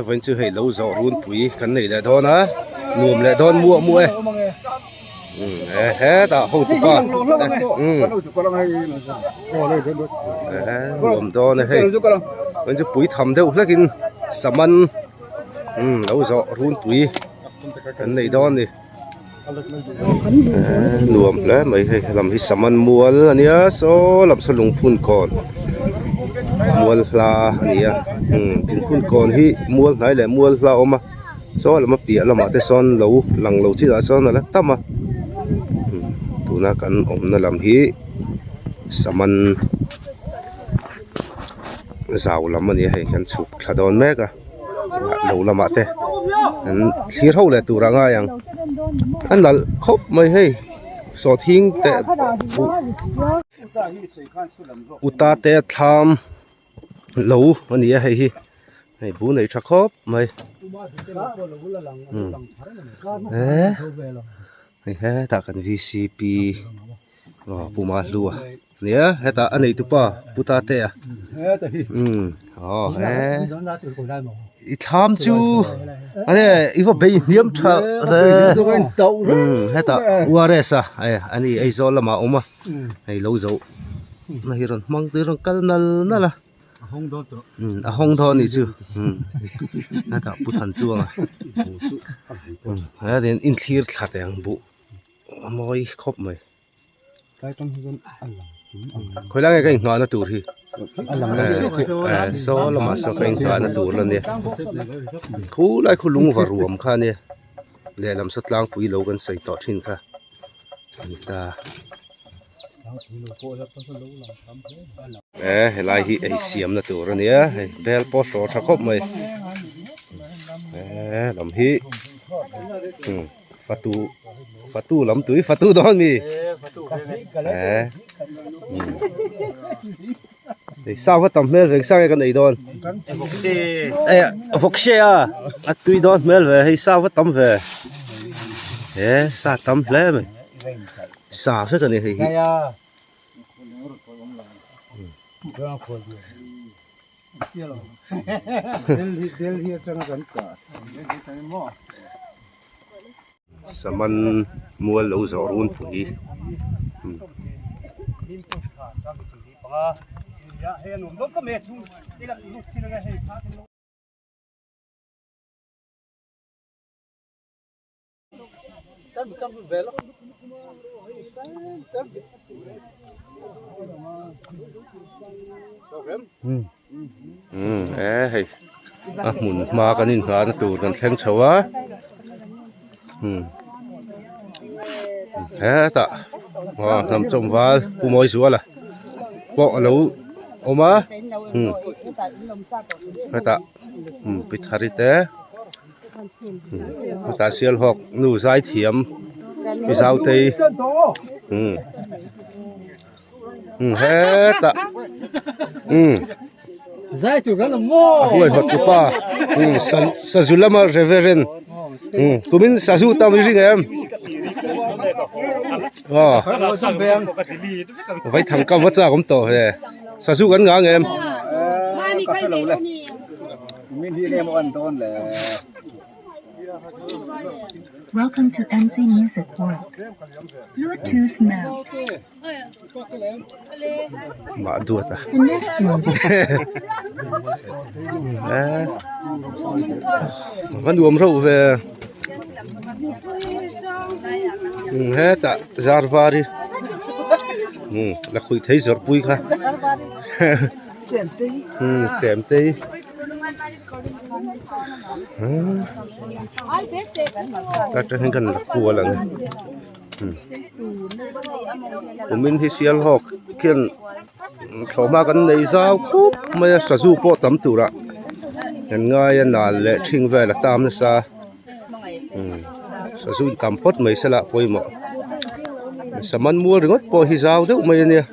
vawiin chu hei lo zawh runpui kan nei leh dawn a nuam leh dawn muah muah e umm e hetah hotupa umm e nuam dawn e hei vawiin chu pui tham deuh hlekin saman umm lo zawh runpui kan nei dawn a ni. Nuam hle mai hei helam hi saman mual a nia saw lam saw lungphun kawn mual hla a ni a umm lungphun kawn hi mual hnai leh mual hla a awm a saw lam a piah lamah te sawn lo lang lo chinah sawn a la tam a umm tuna kan awmna lam hi saman zau lam a ni a hei kan chhuk thla dawn mek a. Lo lamah te an thlir ho leh tur a ngai ang a nalh khawp mai hei sawhthing te uta te thlam lo a ni a hei hi hei bu nei tha khawp mai eee hei hetah kan v c p aw pu Mahlua nia hetah a nei tupa pu Tatea umm aw he i thlam chu ane i va bei hniam tha hle umm hetah URS a ani Aizawl lamah a awm a hei lo zo na hi rawn hmang te rawn kal nal nal a umm a hawng dawn anih chu umm hetah pu Thanchuanga umm hetin inthlir thla teh ang buh. A mawi khawp mai khawi lai nge ka inghah na tur hi eh saw lamah saw ka inghah na tur la nia khulai khu lung va ruam kha ania lehlam saw tlangpui lo kan sawi tawh thin kha a ni ta eh helai hi ei siam na tur ania hei bel pawh hraw tha khawp mai eh lam hi umm. Fatu fatu lam tui fatu dawn mi eh ei sa va tam hmel ve sa nge kan ei dawn eh vawk se a a tui dawn hmel ve hei sa va tam ve eh sa tam hle mai sa vek a ni hei hi. Saman mual lo zawh runpui Umm e hei a hmun hma kan inhngahna tur kan thleng chho a umm hetah aw hnam chawm val pu Mawizuala pawh a lo awm a umm hetah umm pi thari te. Hetah Sialhawk nu zaithiam i zautei umm umm hetah umm a huaihawt tupa umm sazu lama reverend umm tumin sazu tam i ring em aw vaithang kam va chak awm tawh ve sazu kan ngang em. Welcome to MC Music World. Bluetooth mode. Mah duat a. The next one. Eh. Va nuam reuh ve. Um hetah zarvar hi. Um la khuih thei zawrh pui kha. Um chem te hi. Ta hian kan la kual ang kumin hi sialhawk khian thlawhhma kan nei zau khawp mai a sazu pawh tam turah kan ngai a nal leh ṭhing vel a tam nasa sazu in tam phawt mai sela pawimawh saman mual ringawt pawh hi zau deuh mai a nia.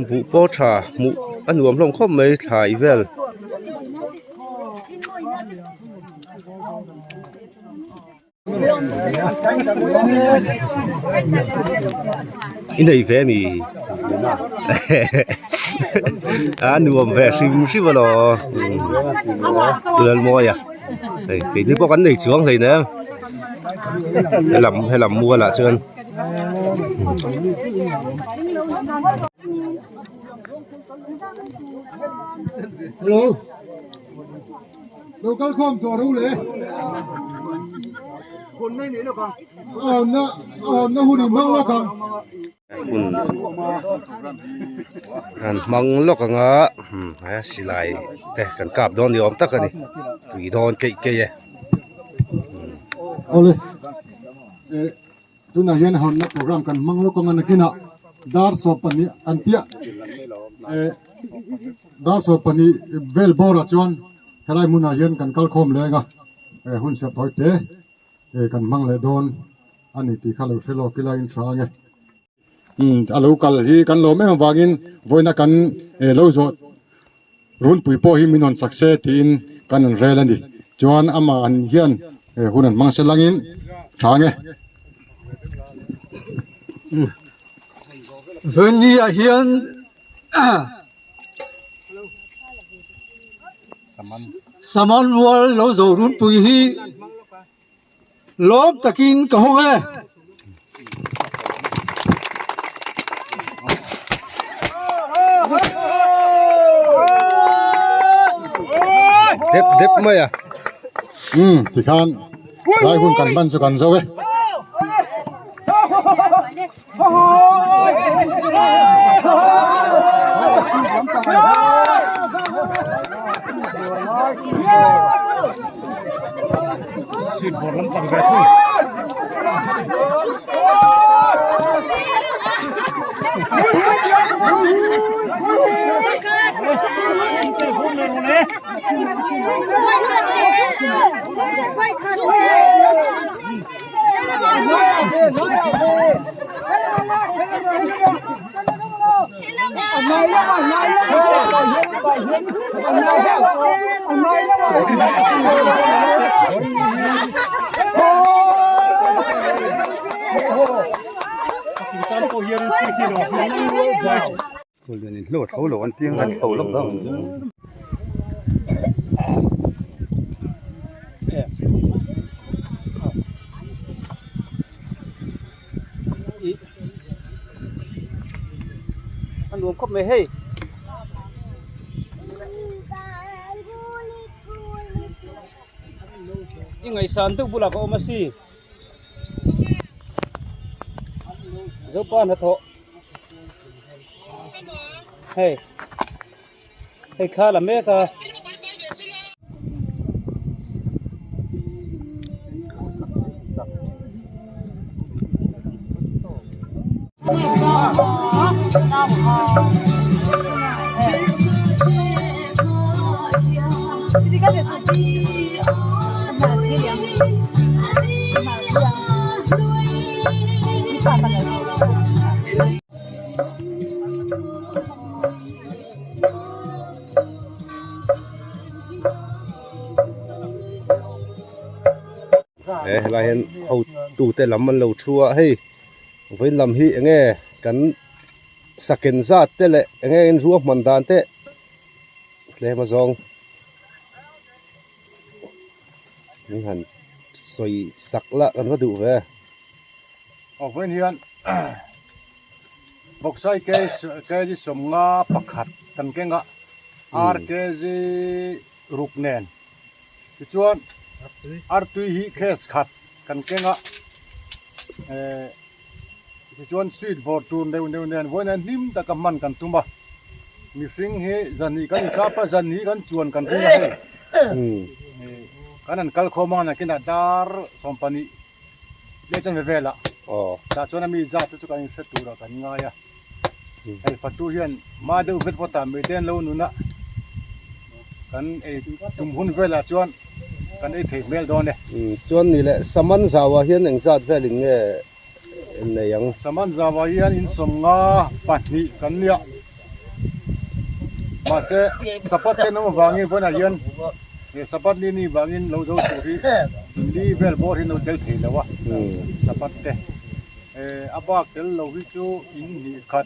Buh pawh tha hmuh a nuam hlawm khawp mai thlai vel. I nei ve mi? A nuam ve hrim hrim alawm Pu Lalmawia hei keini pawh kan nei chuang hleinem helam helam mualah chuan. Hun an hmang lawk ang a he silai te kan kap dawn ni awm tak a ni tui dawn keih keih e. Awle tunah hian hawnna program kan hmang lawk ang a nakinah dar sawm pahnih an piah dar sawm pahnih vel bawrah chuan helai hmunah hian kan kal khawm leng a hun serh thawi te. eh kan hmang leh dawn a ni tih kha lo hre lawk ila in hra ange. Umm a lo kal hi kan lawm em avangin vawiina kan eh lo zawh runpui pawh hi min hawn sak se tiin kan an rel a ni. Chuan amah an hian eh hun an hmang se langin tha ange. Vawiin ah hian Saman rual lo zo runpui hi lawm takin ka hawng e. Dep dep mai a. Umm tikhan lai hun kan hman chu kan zo e. A nuam khawp mai hei. I ngaihsan deuh bulah ka awm a si. Zopa hnathawh. Hei hei thla la mek a. He helai hian hotute lam an lo thu a hei vawiin lam hi eng nge kan saken zat te leh eng nge in ruahman dan te tlem a zawng min han sawi sak lah kan va duh ve. Aw vawiin hian bawksai kg sawmnga pakhat kan keng a ar kg ruk nen tichuan artui hi case khat kan keng a eh tichuan sweet vawr tur neuh neuh nen vawiin hian hlim taka hman kan tum a mihring hi zan hnih kan insap a zan hnih kan chuan kan ring a hei kan han kal khawm ang nakinah dar 12 leh chanve velah tah chuan a mi zat te chu kan inhre turah kan ngai a hei fatu hian hma deuh vet vawt ah mite an lo nun a kan ei tum hun velah chuan kan ei thei hmel dawn e. Chuan ni leh Saman zauah hian eng zat velin nge nei ang? Saman zauah hian in sawmnga pahnih kan nia mahse sapat te an awm avangin vawiinah hian he sapat ni ni vangin lo zo tur hi li vel bawr hi an lo tel thei lo a sapat te. Eh a bak tel lo hi chu in hnih khat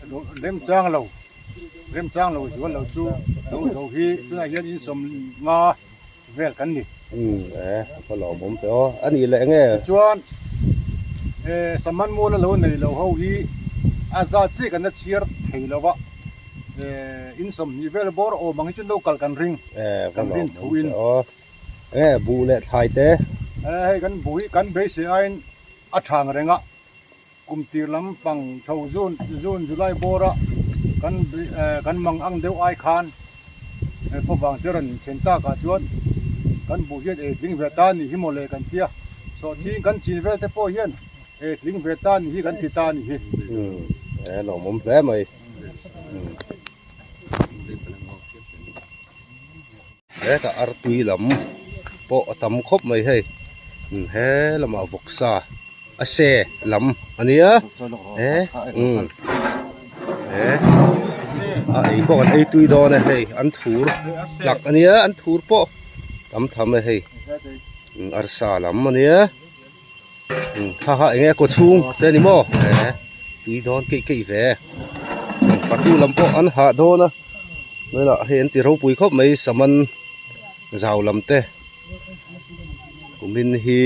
Remchang lo remchang lo zual lo chu lo zo hi tunah hian in sawm nga vel kan ni. Umm e a lawmawm teh aw a nih leh enge. Tichuan saman mual a lo nei lo ho hi a zat chiah kan la chhiar thei lo va in sawmhnih vel bawr awm ang hi chu lo kal kan ring kan rin thu in. Enge buh leh thlai te. Hei kan buh hi kan beisei aiin a thang reng a. Kum tir lam pang tho June June July bawra kan kan mang ang deuh ai khan khawvang te rawn thlen tak ah chuan kan buh hian ei tling ve ta ni hi mawle kan tia sawhthing kan chin vel te pawh hian ei tling ve ta ni hi kan ti ta ni hi. Umm e lawmawm hle mai. Hetah artui lam pawh a tam khawp mai hei he lamah vawksa a se lam a nia he umm he a ei pawh kan ei tui dawn e hei an thur tlak a nia an thur pawh tam tham e hei arsa lam a nia kha kha eng nge kaw chhung te a ni maw he tui dawn keih keih ve patu lam pawh an hah dawn a tunah hei an ti ropui khawp mai saman zau lam te kumin hi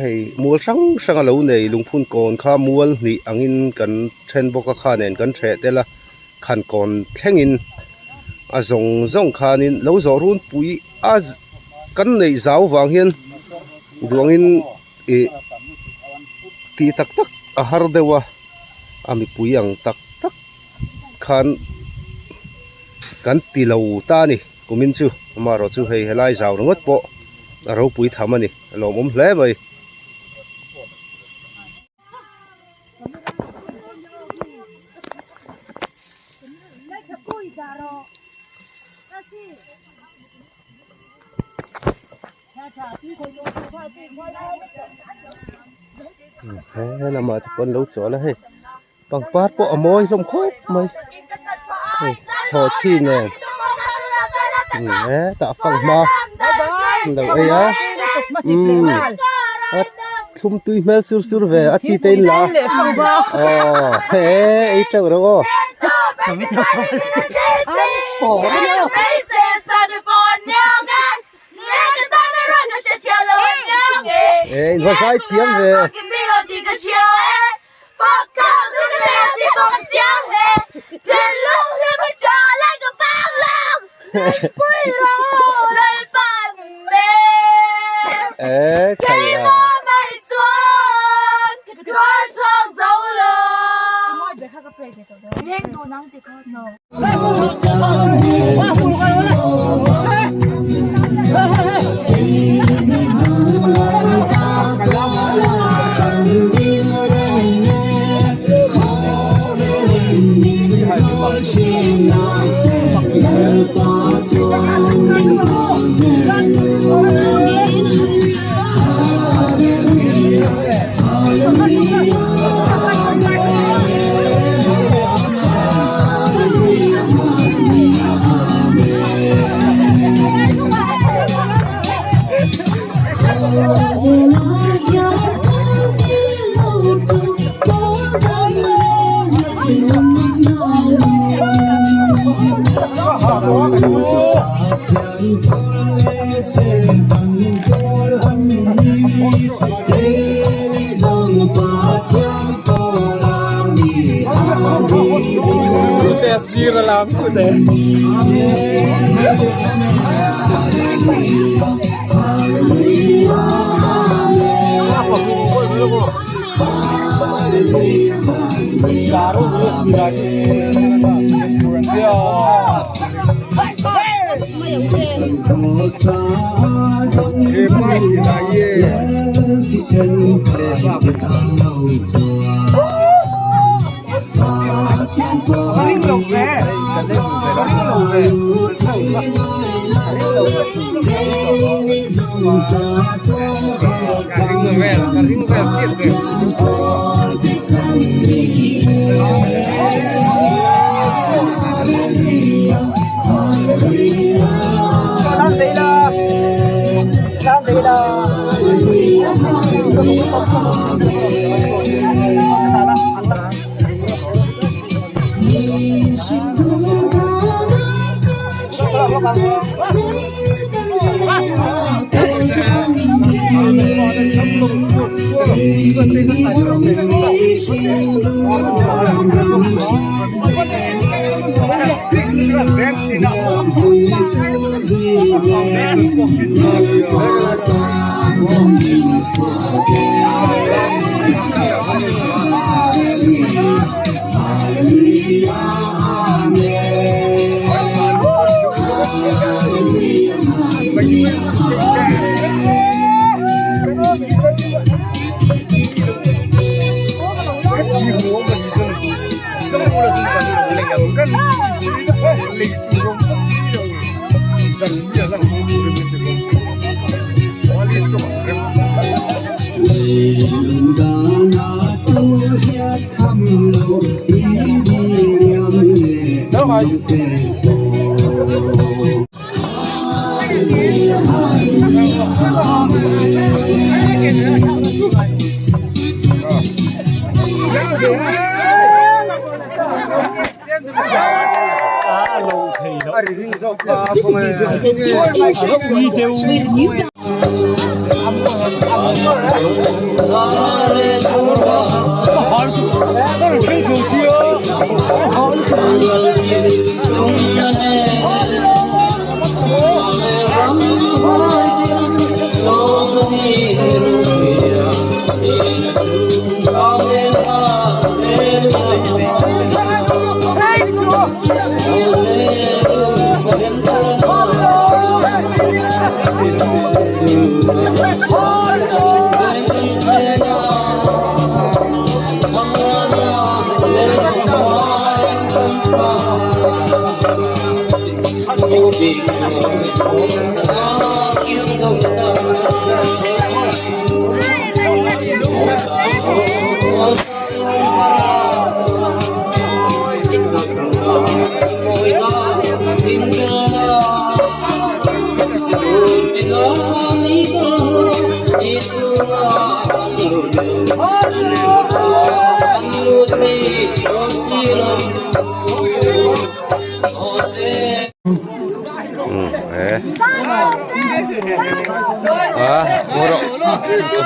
hei mual hrang hrang a lo nei lungphun kawn kha mual hnih angin kan then bawk a kha nen kan hreh tel a khan kawn thlengin a zawng zawng khanin lo zawh runpui a kan neih zau vang hian duangin ih tih tak tak a har deuh a a mipui ang tak tak khan kan ti lo ta a ni kumin chu amaherawh chu hei helai zau ringawt pawh a ropui tham a ni a lawmawm hle mai. He lamah te pawh an lo chawl a hei pangpar pawh a mawi hlawm khawp mai hei chhawhchhi nen hetah fanghma an lo ei a umm a thlum tui hmel sur sur ve a chi te in la aw he ei teuh reuh aw. E in va zai thiam ve. E khai a.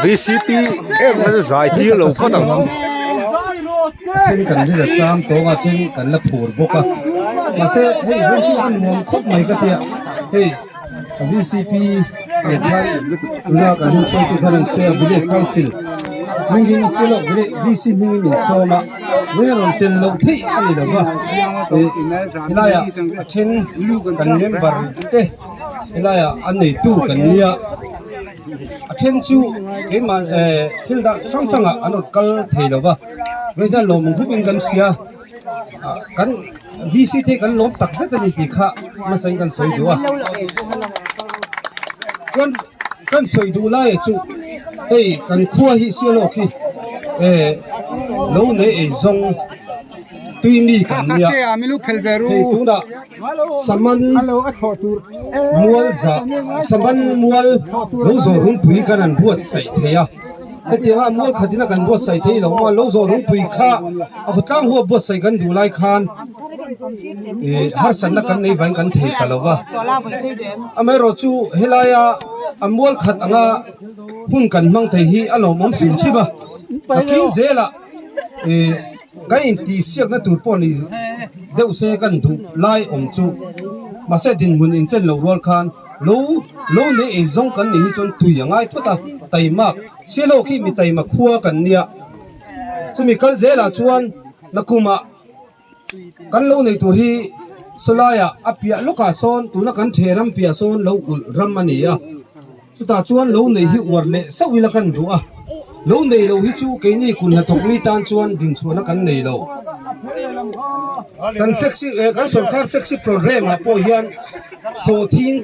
VCP em kha chu zai tir lo phawt ang. Then kan rin a tlang tawng a then kan la phur bawk a mahse hei hun chu a nuam khawp mai ka tia hei VCP ang khan tuna kan hun hruaitu khan an sawi a village council hmingin Sialawk VC hmingin min sawm a. Lui a rawn tel loh theih a ni lo va, ih helaiah a then kan member te helaiah a neitu kan nia, a then chu keimah eh thil dah hrang hrangah an rawn kal thei lo va, vei hian lawmawm khawpin kan hria ah kan VC te kan lawm tak zet a ni tih kha hmasain kan sawi duh a, chuan kan sawi duh lai chu hei kan khua hi Sialawk hi eh lo nei ei zawng tui mi kan nia hei tunah saman mual zah saman mual lo zawh runpui kan an buatsaih thei a hetianga mual khatin a kan buatsaih thei lo maw lo zawh runpui kha a khawtlang huap buatsaih kan duh lai khan ih harsatna kan nei vangin kan thei ta lo va amaherawh chu helaia a mual khat anga hun kan hmang thei hi a lawmawm hrim hrim a a king zelah ih kan intihsiakna tur pawh ni deuh se kan duh lai awm chu mahse dinhmun inchen loh rual khan lo lo nei ei zawng kan nih hi chuan tui a ngai phawt a taimak silo khi mi taima khua kan nia chumi kal zelah chuan nakumah Kan lo nei tur hi sawlaiah a piah lawkah sawn tuna kan ṭhe ram piah sawn lo ulh ram a ni a, chutah chuan lo nei hi uar leh sauh ila kan duh a, lo nei lo hi chu keini kun hnathawk mi tan chuan dinchhuahna kan nei lo. Kan flexi kan sorkar flexi program ah pawh hian sawhthing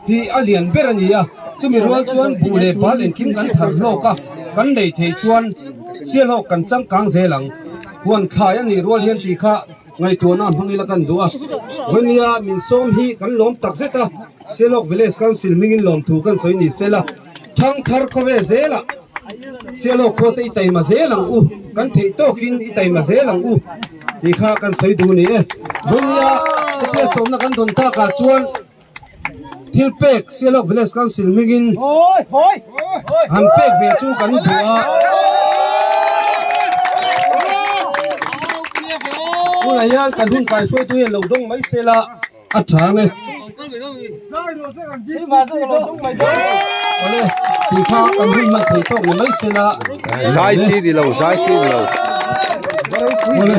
hi a lian ber a ni a, chumi rual chuan buh leh bal engkim kan thar hlawk a, kan nei thei chuan sialhawk kan changkang zel ang. Huan thlai a nih rual hian tih kha ngaihtuahna hmang ila kan duh a, Vawnia min sawm hi kan lawm tak zet a, Sialawk Village Council hmingin lawmthu kan sawi ni sela, Thangthar khawvel zelah Sialawk khua te i taima zel ang u, kan theih tawkin i taima zel ang u tih kha kan sawi duh ni e. Vawnia hetia sawmna kan dawn takah chuan. Thil pek Sialawk Village Council hmingin han pek ve chu kan duh a. Tunah hian kan hun kaihruaitu hian lo dawng mai se la a tha ang e. Awle, tih kha kan hun hman thei tawk ni mai se la. Zai chi ni lo, zai chi ni lo. Awle,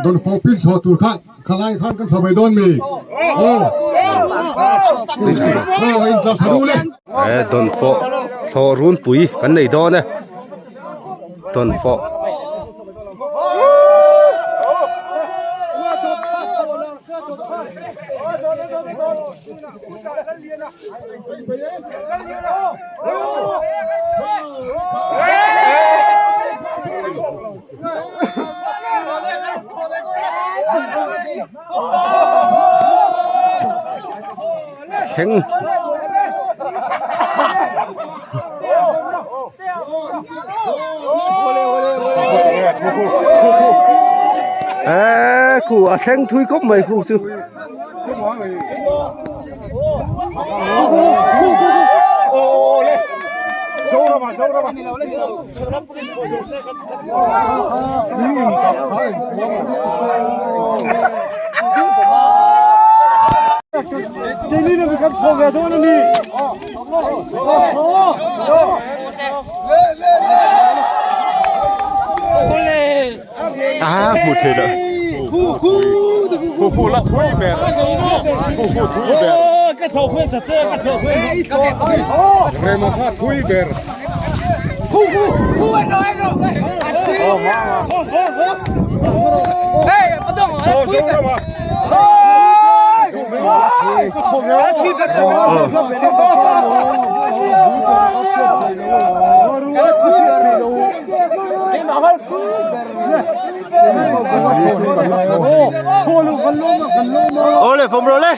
dawn fawh pil chhuah tur kha Khalai khan kan tha mai dawn mi? Aw. Aw, in tla tha duh le. E dawnfawh thlawh runpui kan nei dawn e dawnfawh Thleng Eee khu a thleng thui khawp mai khu chu. A hmu thei lo. Awle fawm rawh le.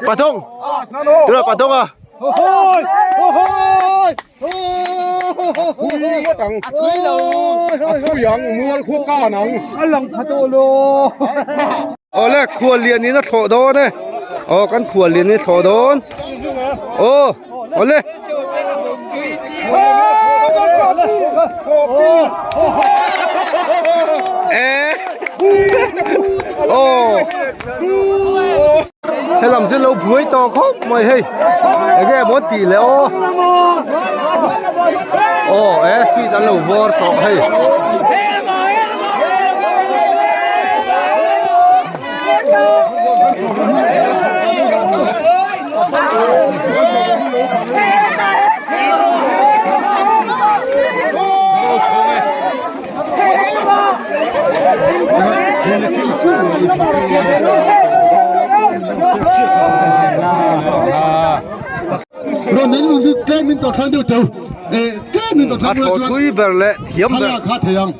Pathum tunah pathum a. Awle khual lian in a thlawh dawn e aw kan khual lian in a thlawh dawn aw awle. Aw. Helam chu lo buai tawh khawp mai hei enge maw tih leh aw aw e seat an lo vawr tawh hei. Ron in lu tlem in tawh thlang deuh teu e tlem in tawh thlang A thaw thui ber leh thiam ber. Kha thei ang.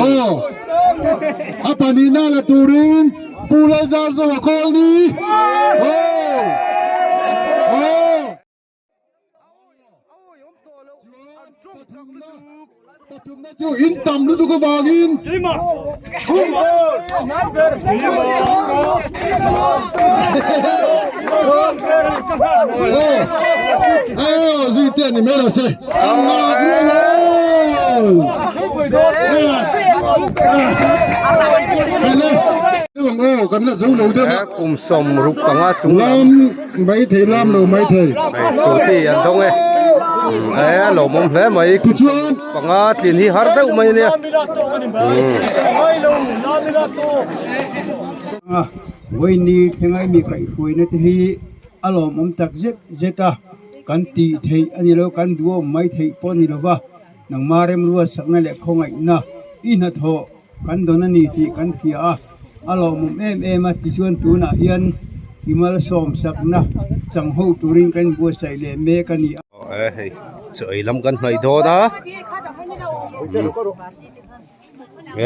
Aw. A pahnihna la turin Pu Lalzarzoa Kawlni. Aw. Aw. Pathumna chu in tam lutuk avangin Aw zui te ani mai lo se an ngak rual aw kan la zo lo deuh a kum 60 panga chung lam Mai thei lam lo mai thei. Hei scooty an dawng e. E a lawmawm hle mai. Tichuan panga tlin hi har deuh mai ania. Vawiini thlengai mi kaihhruaina te hi a lawmawm tak zet zet a, kan tih theih a ni lo, kan duhawm mai theih pawh a ni lo va, nangma remruatsakna leh khawngaihna i hnathawh kan dawn a ni tih kan hria a, a lawmawm em em a tichuan tunah hian i malsawmsakna chang ho turin kan inbuatsaih leh mek a ni a. Aw hei chaw ei lam kan hnaih dawn a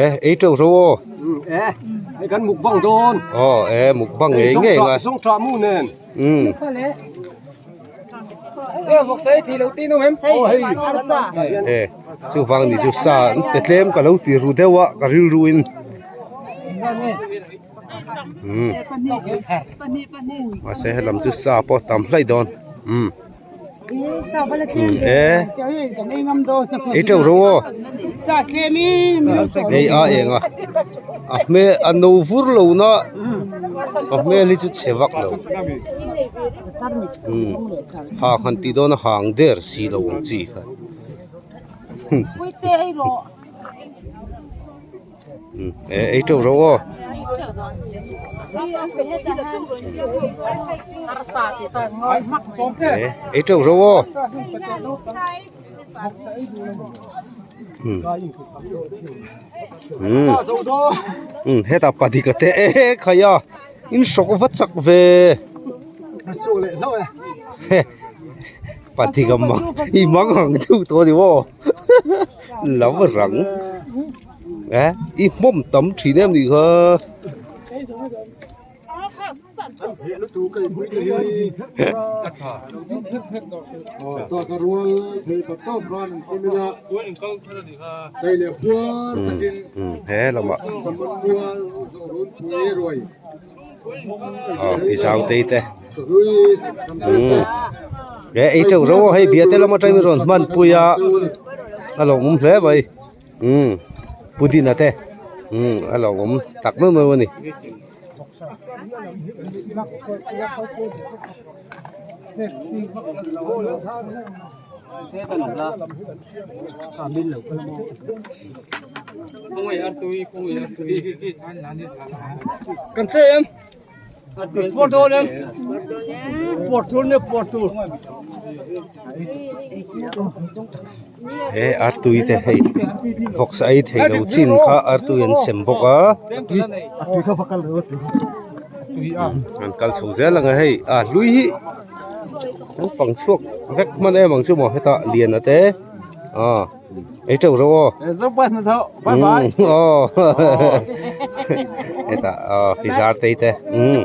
e ei teuh ro aw. Hei kan mukbang dawn. Aw e mukbang ngei ngei nga. Zawngṭah mu nen. Umm. E chuvang ni chu sa an pe tlem ka lo ti ru deuh a ka rilru in. Umm. Mahse helam chu sa pawh tam hlaih dawn. Umm. E ei teuh ro aw ei a eng a a hmel a no vur lo na a hmel hi chu chhe vak lo hang han tih dawn a hang der si lo ang chi kha e ei teuh ro aw. E ei teuh ro aw. Um hetah pahnih ka te e khai a in hrawk va chak ve pahnih ka mang i mang ang deuh tawh a ni maw lam rang. Eh i hmawm tam thin em nih kha. He lamah aw pi zau tei te he ei teuh reuh a hei biate lam atangin rawn hman pui a a lawmawm hle mai. Umm pudina te umm a lo awm tak meuh meuh a ni. He artui te hei vawksa ei thei lo chin kha artui an sem bawk a an kal chho zel ang a hei a hlui hi an fang chhuak vek hman em ang chu maw hetah lian a te aw. Ei teuh reuh aw. Zopa hnathawh. Bye bye. Aw. Hetah aw pi zar tei te. Umm.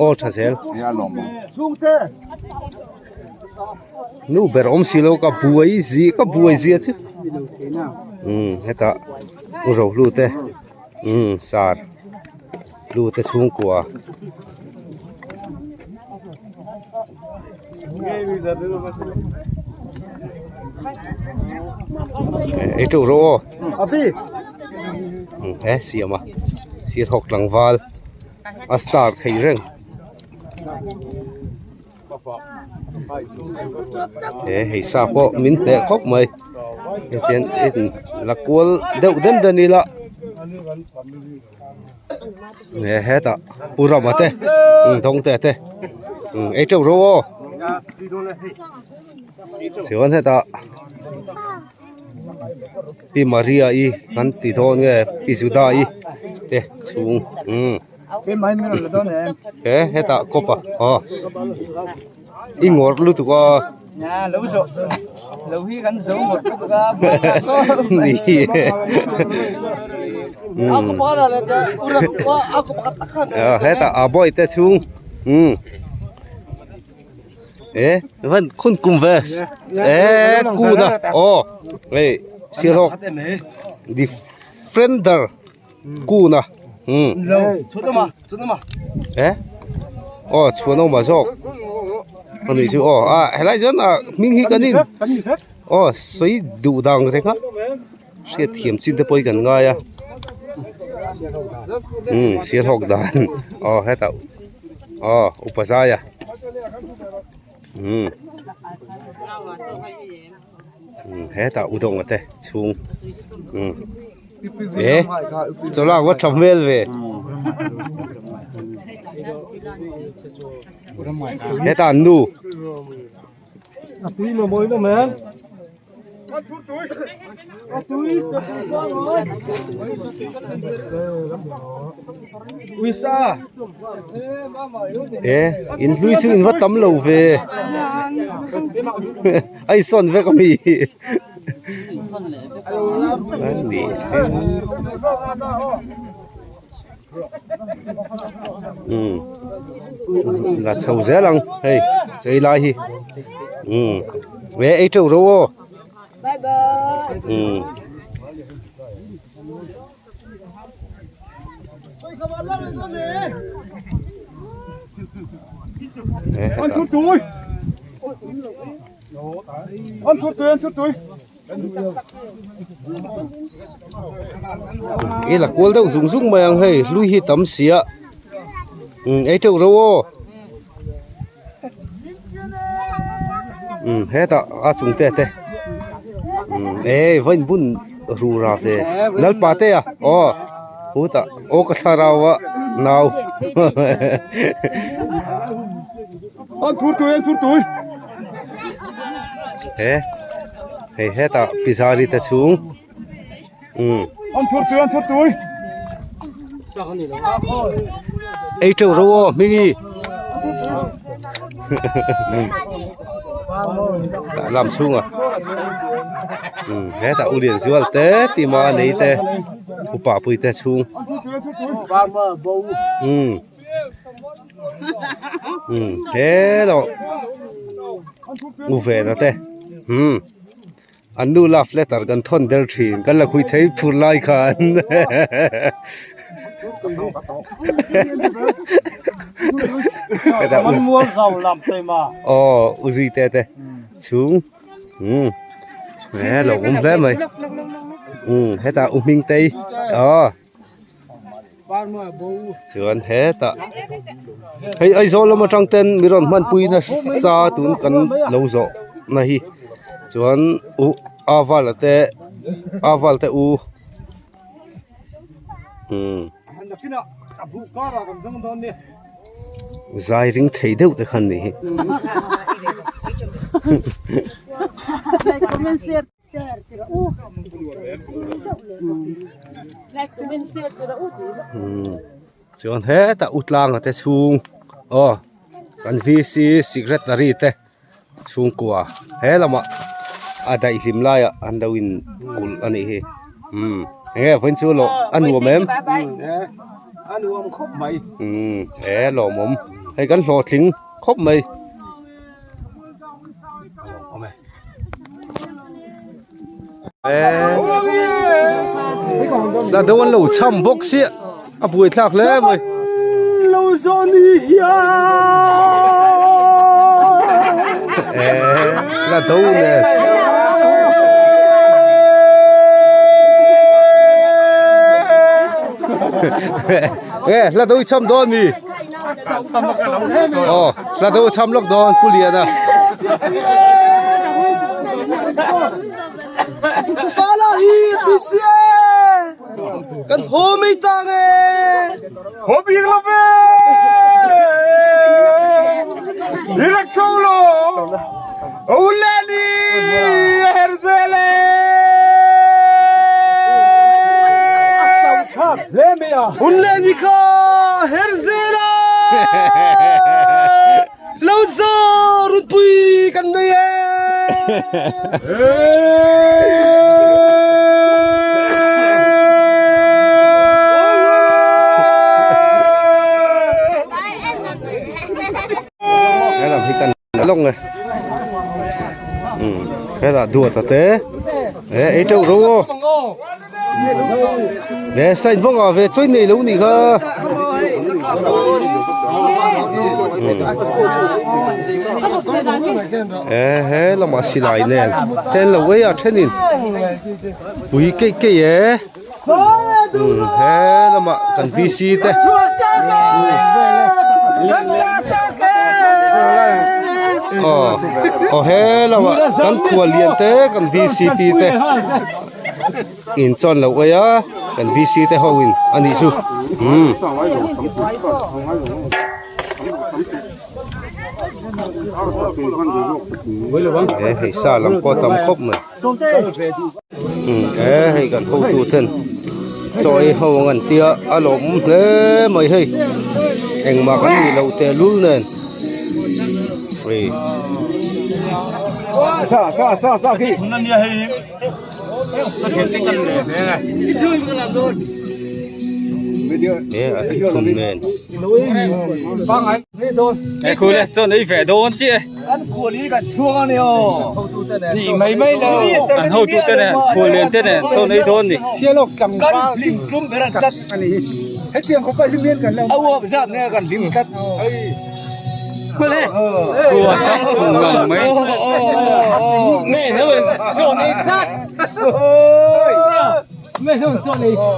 Aw tha zel. Nu ber awm si lo ka buai zi ka buai zia chu. Umm hetah u rohlu te umm sar lu te chhungkua. Ei teuh rawh aw he siam a sir hawk tlangval a star thei reng he hei sa pawh min hneh khawp mai hetiang la kual deuh den den ila. Nge hetah pu Rama te dawng te te ei teuh ro aw chuan hetah pi Maria i kan ti dawn nge pi Juda i te chhung umm he hetah kawp a aw i ngawrh lutuk a. Ni hetah a bawih te chhung umm e van khun kum ve e kun a aw hei sirhawk defender kun a umm e aw chhuanawma zawk a nih chu aw ah helai chuan ah hming hi kan in aw sawi duh dan reng a hriat thiam chin te pawh hi kan ngai a umm sialhawk dan aw hetah aw upa zaia umm. Hetah udawng te chhung umm e chawlak va tha hmel ve hetah an nu e in hlui chu in va tam lo ve. A insawn vek a mi. Ani chu umm la chho zel ang hei chei lai hi umm e ei teuh ro aw umm. I la kual deuh zung zung mai ang hei hlui hi tam sia umm ei teuh ro aw umm hetah a chung te te umm ei vawiin bun ru ra ve lalpa te a aw hutah aw ka thlarau a nau he hei hetah pizari te chhung umm ei teuh ro aw hmingi tah lam chhungah umm hetah u lian zual te tima a nei te upa pui te chhung umm umm hello u vena te umm. An nu love letter kan thawn der thin kan la khui thei phur lai khan aw u zui te te chhung umm he lo awm hle mai umm hetah u hming tei aw. Chuan hetah hei Aizawl lam atang ten mi rawn hmanpui nasa tun kan lo zawh na hi chuan uh a val te a val te u umm zai ring thei deuh te khan ni hi. Chuan hetah u tlanga te chhung aw kan VC secretary te chhungkua he lamah a daihlim laiah an lo in kulh a nih hi umm enge vawiin chu lawh a nuam em umm he lawmawm hei kan hlawhtling khawp mai. La deuh an lo cham bawk sia a buai thlak hle mai la do nen e la do i cham dawn mi Aw hla do cham lawk dawn Pu Liana. Sala hi ti sia kan ho mai ta nge ho bik lo ve irak kho lo ulani herzele Ulani kha herzela lo zo rutpui kan nei e. Helam hi kan lawk nge hetah duata te e ei teuh ro aw e sign vawng ah ve chawi nei lo nih kha e he lamah silai nen te an lo ei a thenin pui keih keih e. He lamah kan VC te aw aw he lamah kan khual lian te kan VCP te in chuan lo ei a kan VC te ho in a nih chu umm. He hei sa lam pawh a tam khawp mai. E hei kan hotu ten chaw ei ho ang an tia a lawm hle mai hei engmah kan nih loh teh lul nen hei. E a thithun nen. E khu le chaw nei ve dawn chiah e. An hotu te nen khual lian te nen chaw nei dawn ni. Khua chang khum ngang mai.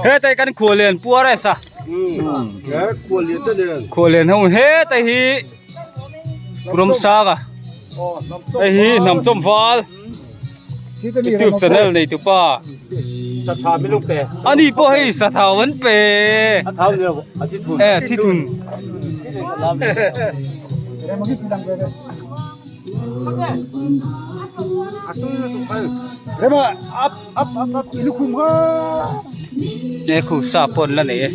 Hetai kan khual lian pu RS a. Khuallian ho hetai hi Rawmsanga hei hi hnam chawm val youtube channel nei tu pa ani pawh hei sathau an pe e thi thun. He khu sa pawh an la nei e.